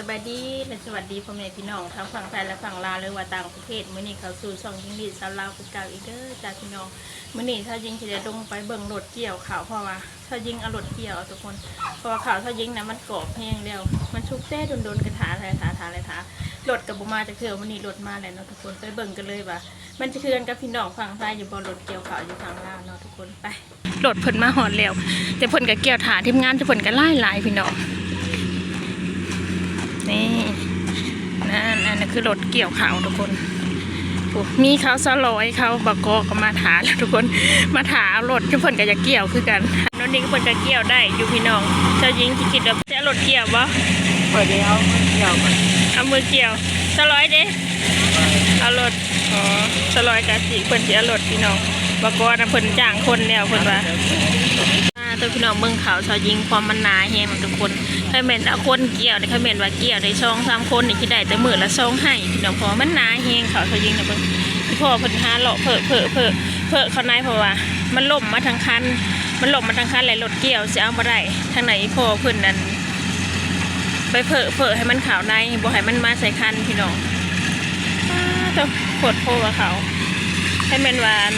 ສະບາຍດີ ແລະ ສະຫວັດດີພໍ່ແມ່ພີ່ນ້ອງທັງຝັ່ງໄທ ແລະ ຝັ່ງລາວ ຫຼືວ່າຕ່າງປະເທດ. ມື້ນີ້ເຂົ້າສູ່ຊ່ອງຍິງດີຊາວລາວຄືເກົ່າອີກເດີຈ້າພີ່ນ້ອງ. ມື້ນີ້ຊາວຍິງຊິໄດ້ລົງໄປເບິ່ງລົດກ່ຽວເຂົ້າ ເພາະວ່າຊາວຍິງເອົາລົດກ່ຽວເອົາທຸກຄົນ. ເພາະວ່າເຂົ້າຊາວຍິງນະມັນກອບແຮງແລ້ວ ມັນສຸກແຕ່ດົນໆ ກະຖ້າແລ້ວຖ້າ ຖ້າແລ້ວຖ້າ ລົດກະບໍ່ມາຈັກເທື່ອ. ມື້ນີ້ລົດມາແລ້ວເນາະທຸກຄົນ ໄປເບິ່ງກັນເລີຍວ່າ ມັນຈະຄືກັນກັບພີ່ນ້ອງຝັ່ງໄທຢູ່ບໍ່ ລົດກ່ຽວເຂົ້າຢູ່ຝັ່ງລາວເນາະທຸກຄົນ. ໄປ ລົດເພິ່ນມາຮອດແລ້ວ ແຕ່ເພິ່ນກະກ່ຽວຖ້າທີມງານ ແຕ່ເພິ່ນກະຫຼາຍໆ ພີ່ນ້ອງ. ນີ້ ນັ້ນ ອັນນັ້ນຄືລົດກ່ຽວເຂົ້າທຸກຄົນ. ໂອ້ ມີເຂົາສາວລອຍ ເຂົາບາກອກກະມາຖ້າແລ້ວທຸກຄົນ ມາຖ້າເອົາລົດ ແຕ່ເພິ່ນກະຢາກກ່ຽວຄືກັນ. ໂນ່ນນີ້ເພິ່ນກະກ່ຽວໄດ້ຢູ່ພີ່ນ້ອງ. ຊາວຍິງຊິຄິດວ່າຈະເອົາລົດກ່ຽວບໍ່? ຂ້ອຍໄດ້ເອົາມືກ່ຽວກ່ອນ ເອົາມືກ່ຽວ. ສາວລອຍເດ? ເອົາລົດ. ອໍ ສາວລອຍກະຊິ ເພິ່ນຊິເອົາລົດພີ່ນ້ອງ. ບາກອນນະເພິ່ນຈ້າງຄົນແລ້ວເພິ່ນວ່າ. ອ່າ ໂຕພີ່ນ້ອງເບິ່ງເຂົ້າຊາວຍິງ ຄວາມມັນໜາແຮງທຸກຄົນ. ຄັນແມ່ນເອົາຄົນກ່ຽວນີ້ ຄັນແມ່ນວ່າກ່ຽວໄດ້ສອງສາມຄົນນີ້ ຊິໄດ້ແຕ່ມື້ລະສອງໄຮ່ພີ່ນ້ອງ ເພາະວ່າມັນໜາແຮງ. ເຂົ້າຊາວຍິງນະເບິ່ງ ອີ່ພໍ່ເພິ່ນຫາເລາະເພີ້ໆໆ ເພີ້ເຂົ້າໃນ ເພາະວ່າມັນລົ້ມມາທັງຄັນ ມັນລົ້ມມາທັງຄັນ ແລະລົດກ່ຽວຊິເອົາບໍ່ໄດ້. ທາງໃນອີ່ພໍ່ເພິ່ນນັ້ນ ໄປເພີ້ໆໃຫ້ມັນເຂົ້າໃນ ບໍ່ໃຫ້ມັນມາໃສ່ຄັນພີ່ນ້ອງ. ອ້າ ໂຕ ໂພດໂພວ່າເຂົ້າ ຄັນແມ່ນວ່າ ອັນ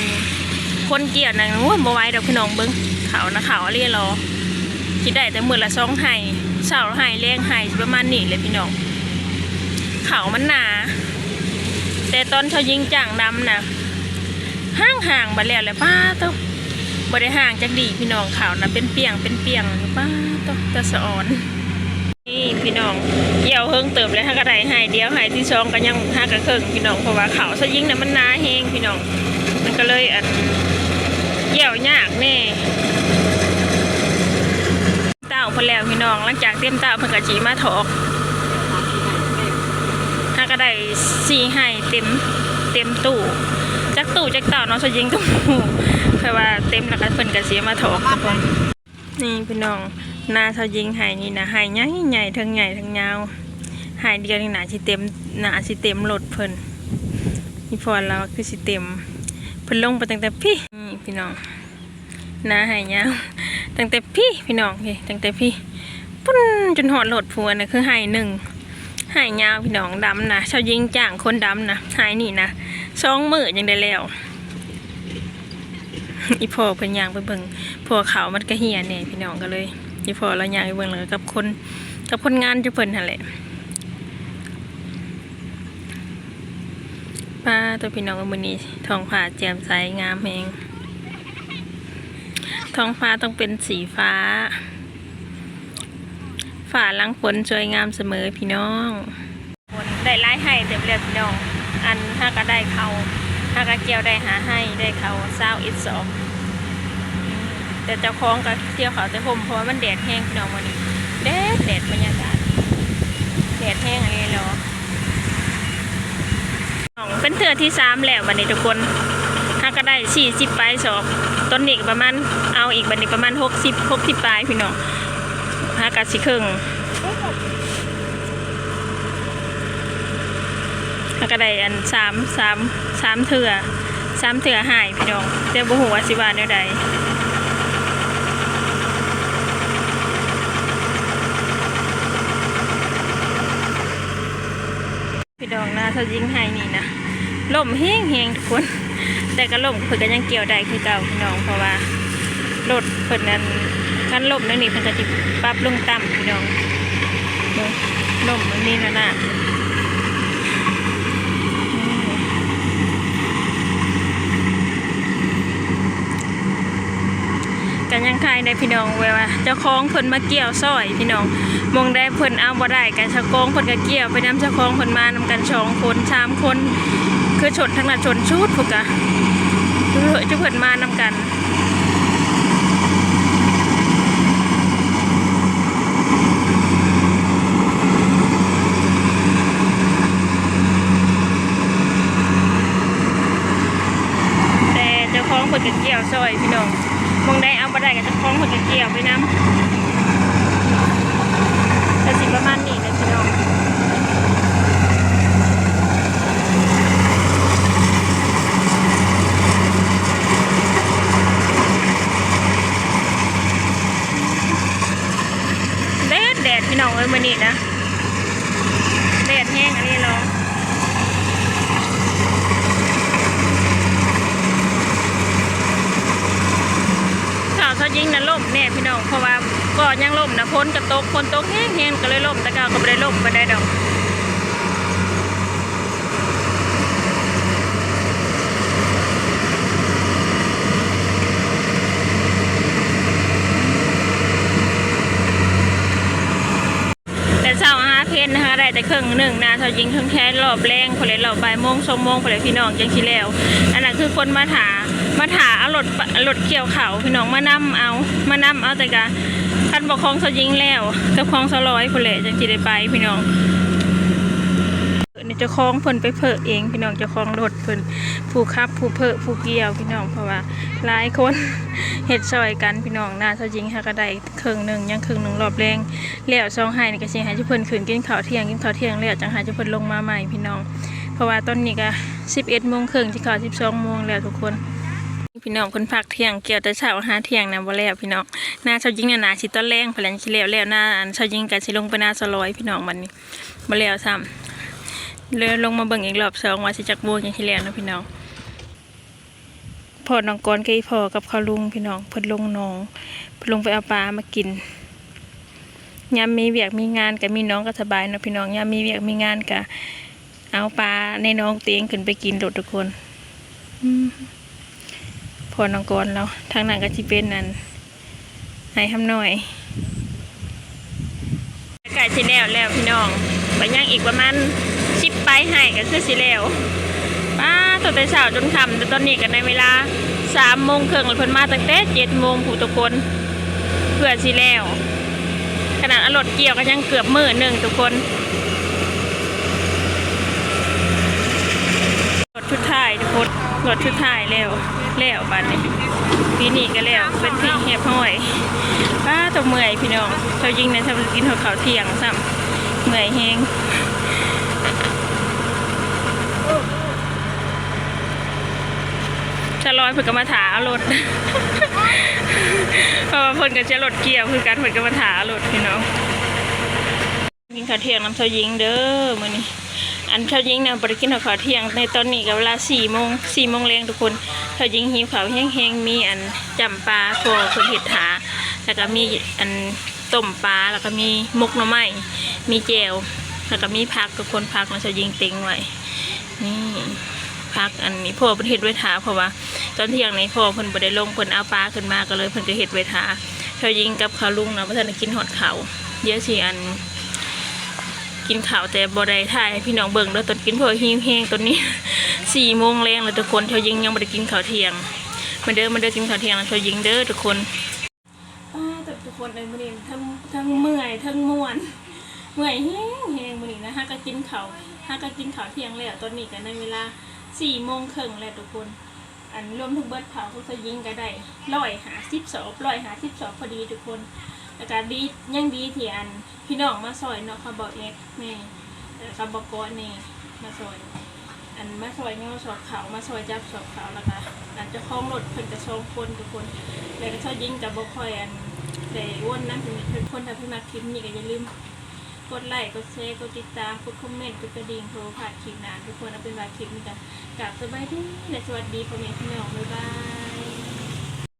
ຄົນກ່ຽວນັ້ນ ໂອ້ຍ ບໍ່ໄຫວດອກພີ່ນ້ອງ. ເບິ່ງເຂົ້ານະ ເຂົ້າອີ່ຫຼີຫຼໍ ຊິໄດ້ແຕ່ມື້ລະສອງໄຮ່ ເຊົ້າໄຮ່ແລງໄຮ່ ປະມານນີ້ແຫຼະພີ່ນ້ອງ. ເຂົ້າມັນໜາ ແຕ່ຕອນຊາວຍິງຈ້າງດຳນະ ຫ່າງໆ ບາດແລ້ວແຫຼະ ປ້າໂຕ ບໍ່ໄດ້ຫ່າງຈັກດີ້ພີ່ນ້ອງ. ເຂົ້ານະເປັນປ່ຽງເປັນປ່ຽງ ປ້າໂຕ ຕາສະອອນ. ນີ້ພີ່ນ້ອງ ກ່ຽວເຫິງເຕີບແລ້ວ ຫາກະໄດ້ໄຮ່ດຽວ ໄຮ່ທີສອງກະຍັງຫາກະເຄິ່ງພີ່ນ້ອງ. ເພາະວ່າເຂົ້າຊາວຍິງນະມັນໜາແຮງພີ່ນ້ອງ ມັນກະເລີຍ ອັນ ກ່ຽວຍາກແດ່. ເຕົ້າພຸ້ນແລ້ວພີ່ນ້ອງ ຫຼັງຈາກເຕັມເຕົ້າເພິ່ນກະຊິມາຖອກ. ຫາກະໄດ້ສີ່ໄຮ່ເຕັມ ເຕັມຕູ້ ຈັກຕູ້ຈັກເຕົ້າເນາະ ຊາວຍິງກະບໍ່ຮູ້ ແຕ່ວ່າເຕັມແລ້ວກະເພິ່ນກະຊິມາຖອກທຸກຄົນ. ນີ້ພີ່ນ້ອງ ນາຊາວຍິງໄຮ່ນີ້ນະ ໄຮ່ໃຫຍ່ໆ ເທິງໃຫຍ່ເທິງຍາວ ໄຮ່ດຽວນີ້ໜ້າຊິເຕັມ ໜ້າຊິເຕັມລົດເພິ່ນ. ອີ່ພໍ່ລາວຄືຊິເຕັມ ເພິ່ນລົງໄປຕັ້ງແຕ່ພີ້. ນີ້ພີ່ນ້ອງ ນາໄຮ່ຍາວ ຕັ້ງແຕ່ພີ້ພີ່ນ້ອງ ພີ້ ຕັ້ງແຕ່ພີ້ ພຸ້ນ ຈົນຮອດລົດພຸ້ນ. ອັນນັ້ນຄືໄຮ່ໜຶ່ງ ໄຮ່ຍາວພີ່ນ້ອງ ດຳນະ ຊາວຍິງຈ້າງຄົນດຳນະ ໄຮ່ນີ້ນະ ສອງມື້ຈັ່ງໄດ້ແລ້ວ. ອີ່ພໍ່ເພິ່ນຍ່າງໄປເບິ່ງ ເພາະວ່າເຂົ້າມັນກະເຫ່ຍແດ່ພີ່ນ້ອງ ກະເລີຍ ອີ່ພໍ່ລາວຍ່າງໄປເບິ່ງ ແລ້ວກະກັບຄົນ ກັບຄົນງານຢູ່ເພິ່ນຫັ້ນແຫຼະ. ປ້າໂຕ ພີ່ນ້ອງ ມື້ນີ້ທ້ອງຟ້າແຈ່ມໃສງາມແຮງ ທ້ອງຟ້າຕ້ອງເປັນສີຟ້າ ຟ້າຫຼັງຝົນສວຍງາມສະເໝີພີ່ນ້ອງ. ໄດ້ຫຼາຍໄຮ່ເຕີບແລ້ວພີ່ນ້ອງ ອັນ ຫາກະໄດ້ເຂົ້າ ຫາກະກ່ຽວໄດ້ຫ້າໄຮ່ ໄດ້ເຂົ້າຊາວເອັດສອບ. ແຕ່ເຈົ້າຂອງກະກ່ຽວເຂົ້າແຕ່ຮົ່ມ ເພາະວ່າມັນແດດແຮງພີ່ນ້ອງ ມື້ນີ້ແດດ ແດດ ບັນຍາກາດແດດແຮງອີ່ຫຼີ. ເປັນເທື່ອທີສາມແລ້ວບັດນີ້ທຸກຄົນ ຫາກະໄດ້ສີ່ສິບປາຍສອບ. ຕອນນີ້ກະປະມານ ເອົາອີກບັດນີ້ປະມານຫົກສິບ ຫົກສິບປາຍພີ່ນ້ອງ ຫາກະຊິເຄິ່ງ ຫາກະໄດ້ອັນ ສາມ ສາມ ສາມເທື່ອ ສາມເທື່ອໄຮ່ພີ່ນ້ອງ ແຕ່ບໍ່ຮູ້ວ່າຊິວ່າແນວໃດ. ພີ່ນ້ອງ ນາຊາວຍິງໄຮ່ນີ້ນະ ລົມແຮງໆ ທຸກຄົນ ແຕ່ກະລົມ ເພິ່ນກະຍັງກ່ຽວໄດ້ຄືເກົ່າພີ່ນ້ອງ ເພາະວ່າລົດເພິ່ນນັ້ນ ຄັນລົມແນວນີ້ເພິ່ນກະຊິປັບລົງຕ່ຳພີ່ນ້ອງ. ເບິ່ງ ລົມມັນມີໜ້າໆ ກະຍັງໄຄແດ່ພີ່ນ້ອງ ແບບວ່າເຈົ້າຂອງເພິ່ນມາກ່ຽວຊ່ອຍພີ່ນ້ອງ. ໝ່ອງໃດເພິ່ນເອົາບໍ່ໄດ້ກະເຈົ້າຂອງເພິ່ນກະກ່ຽວໄປນຳ ເຈົ້າຂອງເພິ່ນມານຳກັນສອງຄົນສາມຄົນ ຄືຊົນທາງນັ້ນຊົນສຸດພຸ້ນກະ ເອີ ຈຸເພິ່ນມານຳກັນ. ແຕ່ເຈົ້າຂອງເພິ່ນກະກ່ຽວຊ່ອຍພີ່ນ້ອງ ໝ່ອງໃດເອົາບໍ່ໄດ້ກະເຈົ້າຂອງເພິ່ນກະກ່ຽວໄປນຳ. ກະຊິປະມານນີ້ແຫຼະພີ່ນ້ອງ. ແດດ ແດດ ພີ່ນ້ອງເອີຍ ມື້ນີ້ນະ ດແຮງອີ່ຫຼີເນາະ. ເຊົ້າຊາວຍິງນະລົ້ມແນ່ພີ່ນ້ອງ ເພາະວ່າກໍຍັງລົ້ມນະ ຝົນກໍຕົກ ຝົນຕົກແຮງໆ ກໍເລີຍລົ້ມ ແຕ່ເກົ່າກໍບໍ່ໄດ້ລົ້ມປານໃດດອກ. ແຕ່ເຊົ້າຫາເພັນຫາໄດ້ແຕ່ເຄິ່ງໜຶ່ງນະ ຊາວຍິງ ເຖິງແຄ່ຮອບແລງພຸ້ນແຫຼະ ຮອບບ່າຍໂມງ ສອງໂມງພຸ້ນແຫຼະພີ່ນ້ອງ ຈັ່ງຊິແລ້ວ. ອັນນັ້ນຄືຄົນມາຖ້າ ມາຖ້າເອົາລົດ ລົດກ່ຽວເຂົ້າພີ່ນ້ອງ ມານຳເອົາ ມານຳເອົາ ແຕ່ກະຄັນບໍ່ຂອງຊາວຍິງແລ້ວ ກັບຂອງຊາວລອຍພຸ້ນແຫຼະ ຈັ່ງຊິໄດ້ໄປພີ່ນ້ອງ. ນີ້ເຈົ້າຂອງເພິ່ນໄປເພີ້ເອງພີ່ນ້ອງ ເຈົ້າຂອງລົດເພິ່ນ ຜູ້ຂັບ ຜູ້ເພີ້ ຜູ້ກ່ຽວພີ່ນ້ອງ ເພາະວ່າຫຼາຍຄົນເຮັດຊ່ອຍກັນພີ່ນ້ອງ. ນາຊາວຍິງຫາກໍໄດ້ເຄິ່ງໜຶ່ງ ຍັງເຄິ່ງໜຶ່ງ ຮອບແລງແລ້ວ ສອງໄຮ່ນີ້ກໍຊິໃຫ້ເພິ່ນຂຶ້ນກິນເຂົ້າທ່ຽງ ກິນເຂົ້າທ່ຽງແລ້ວຈັ່ງໃຫ້ເພິ່ນລົງມາໃໝ່ພີ່ນ້ອງ ເພາະວ່າຕອນນີ້ກໍສິບເອັດໂມງເຄິ່ງ ຊິເຂົ້າສິບສອງໂມງແລ້ວທຸກຄົນ. ພີ່ນ້ອງ ເພິ່ນພັກທ່ຽງ ກ່ຽວແຕ່ເຊົ້າຫາທ່ຽງນະ ບໍ່ແລ້ວພີ່ນ້ອງ. ນາຊາວຍິງນະ ໜ້າຊິຕອນແລງພຸ້ນແຫຼະ ຊິແລ້ວ ແລ້ວນາ ອັນຊາວຍິງກໍຊິລົງໄປນາຊາວລອຍພີ່ນ້ອງ ບັດນີ້ ບໍ່ແລ້ວຊ້ຳ ເລີຍລົງມາເບິ່ງອີກຮອບສອງວ່າຊິຈັກໂມງຈັ່ງຊິແລ້ວເນາະພີ່ນ້ອງ. ພໍ່ນ້ອງກອນກັບອີ່ພໍ່ກັບເຂົາລຸງພີ່ນ້ອງ ເພິ່ນລົງໜອງ ເພິ່ນລົງໄປເອົາປາມາກິນ. ຍາມມີວຽກມີງານກໍມີໜອງກໍສະບາຍເນາະພີ່ນ້ອງ ຍາມມີວຽກມີງານກໍເອົາປາໃນໜອງຕົວເອງຂຶ້ນໄປກິນໂລດທຸກຄົນ. ອືມ ພໍ່ນ້ອງກອນລາວ ທາງນັ້ນກໍຊິເປັນອັນ ໄຮ່ຄຳນ້ອຍ ໃກ້ຊິແລ້ວແລ້ວພີ່ນ້ອງ ໄປຍັງອີກປະມານສິບປາຍໄຮ່ກໍຄືຊິແລ້ວ. ປ້າ ຕັ້ງແຕ່ເຊົ້າຈົນຄ່ຳ ແຕ່ຕອນນີ້ກໍໃນເວລາສາມໂມງເຄິ່ງ ແລ້ວເພິ່ນມາຕັ້ງແຕ່ເຈັດໂມງພຸ້ນທຸກຄົນ ເພື່ອຊິແລ້ວ. ຂະໜາດເອົາລົດກ່ຽວກໍຍັງເກືອບມື້ໜຶ່ງທຸກຄົນ. ຮອດສຸດທ້າຍທຸກຄົນ ຮອດສຸດທ້າຍແລ້ວ ແລ້ວບາດນີ້ ປີນີ້ກໍແລ້ວເປັນທີ່ຮຽບຮ້ອຍ. ປ້າ ຕົວເມື່ອຍພີ່ນ້ອງ ຊາວຍິງນະ ຊາວກິນຮອດເຂົ້າທ່ຽງຊ້ຳ ເມື່ອຍແຮງ. ຊາວລອຍເພິ່ນກໍມາຖ້າເອົາລົດ ເພາະວ່າເພິ່ນກໍຈະລົດກ່ຽວຄືກັນ ເພິ່ນກໍມາຖ້າເອົາລົດພີ່ນ້ອງ. ກິນເຂົ້າທ່ຽງນຳຊາວຍິງເດີມື້ນີ້. ອັນຊາວຍິງນະບໍ່ໄດ້ກິນເຂົ້າທ່ຽງ ໃນຕອນນີ້ກໍເວລາສີ່ໂມງ ສີ່ໂມງແລງທຸກຄົນ. ຊາວຍິງຫິວເຂົ້າແຮງໆ ມີອັນຈ້ຳປາພໍ່ເພິ່ນເຮັດຖ້າ ແລ້ວກໍມີອັນຕົ້ມປາ ແລ້ວກໍມີໝົກໜໍ່ໄມ້ ມີແຈ່ວ ແລ້ວກໍມີຜັກທຸກຄົນ. ຜັກນະຊາວຍິງເຕັງໄວ້ ນີ້ ຜັກອັນນີ້ພໍ່ເພິ່ນເຮັດໄວ້ຖ້າ ເພາະວ່າຕອນທ່ຽງນີ້ພໍ່ເພິ່ນບໍ່ໄດ້ລົງ ເພິ່ນເອົາປາຂຶ້ນມາ ກໍເລີຍເພິ່ນກໍເຮັດໄວ້ຖ້າ. ຊາວຍິງກັບເຂົາລຸງນະ ບໍ່ທັນໄດ້ກິນຮອດເຂົ້າ ດຽວຊິອັນ ກິນເຂົ້າ ແຕ່ບໍ່ໄດ້ຖ່າຍໃຫ້ພີ່ນ້ອງເບິ່ງເດີຕອນກິນ ເພາະວ່າຫິວແຮງຕອນນີ້ ສີ່ໂມງແລງແລ້ວທຸກຄົນ. ຊາວຍິງຍັງບໍ່ໄດ້ກິນເຂົ້າທ່ຽງ. ມາເດີ ມາເດີ ກິນເຂົ້າທ່ຽງນຳຊາວຍິງເດີທຸກຄົນ. ປ້າໂທ້ ທຸກຄົນເອີຍ ມື້ນີ້ທັງ ທັງເມື່ອຍທັງມ່ວນ ເມື່ອຍແຮງໆ ມື້ນີ້ນະ. ຫາກໍກິນເຂົ້າ ຫາກໍກິນເຂົ້າທ່ຽງແລ້ວ ຕອນນີ້ກໍໃນເວລາສີ່ໂມງເຄິ່ງແລ້ວທຸກຄົນ. ອັນລວມທັງເບິດເຂົ້າຂອງຊາວຍິງກໍໄດ້ຮ້ອຍຫ້າສິບສອບ ຮ້ອຍຫ້າສິບສອບພໍດີທຸກຄົນ. ແລ້ວກໍດີ ຍັງດີທີ່ອັນ ພີ່ນ້ອງມາຊ່ອຍເນາະ ເຂົາເບົາແອັກແນ່ ເອີ ເຂົາເບົາກອນແນ່ ມາຊ່ອຍ ອັນມາຊ່ອຍຍໍສອບເຂົ້າ ມາຊ່ອຍຈັບສອບເຂົ້າ ແລ້ວກະອັນເຈົ້າຂອງລົດເພິ່ນກະສອງຄົນທຸກຄົນ. ແລ້ວກະຊາວຍິງກະບໍ່ຄ່ອຍອັນໄດ້ວົນນຳເພິ່ນທຸກຄົນ. ຖ້າເພິ່ນມັກຄລິບນີ້ກະຢ່າລືມກົດໄລ ກົດແຊ ກົດຕິດຕາມ ກົດຄອມເມັນ ກົດກະດິ່ງ ເພື່ອບໍ່ພາດຄລິບໜ້າທຸກຄົນ. ເອົາເປັນວ່າຄລິບນີ້ກະກາບສະບາຍດີ ແລະ ສະຫວັດດີພໍ່ແມ່ພີ່ນ້ອງ ບາຍບາຍ.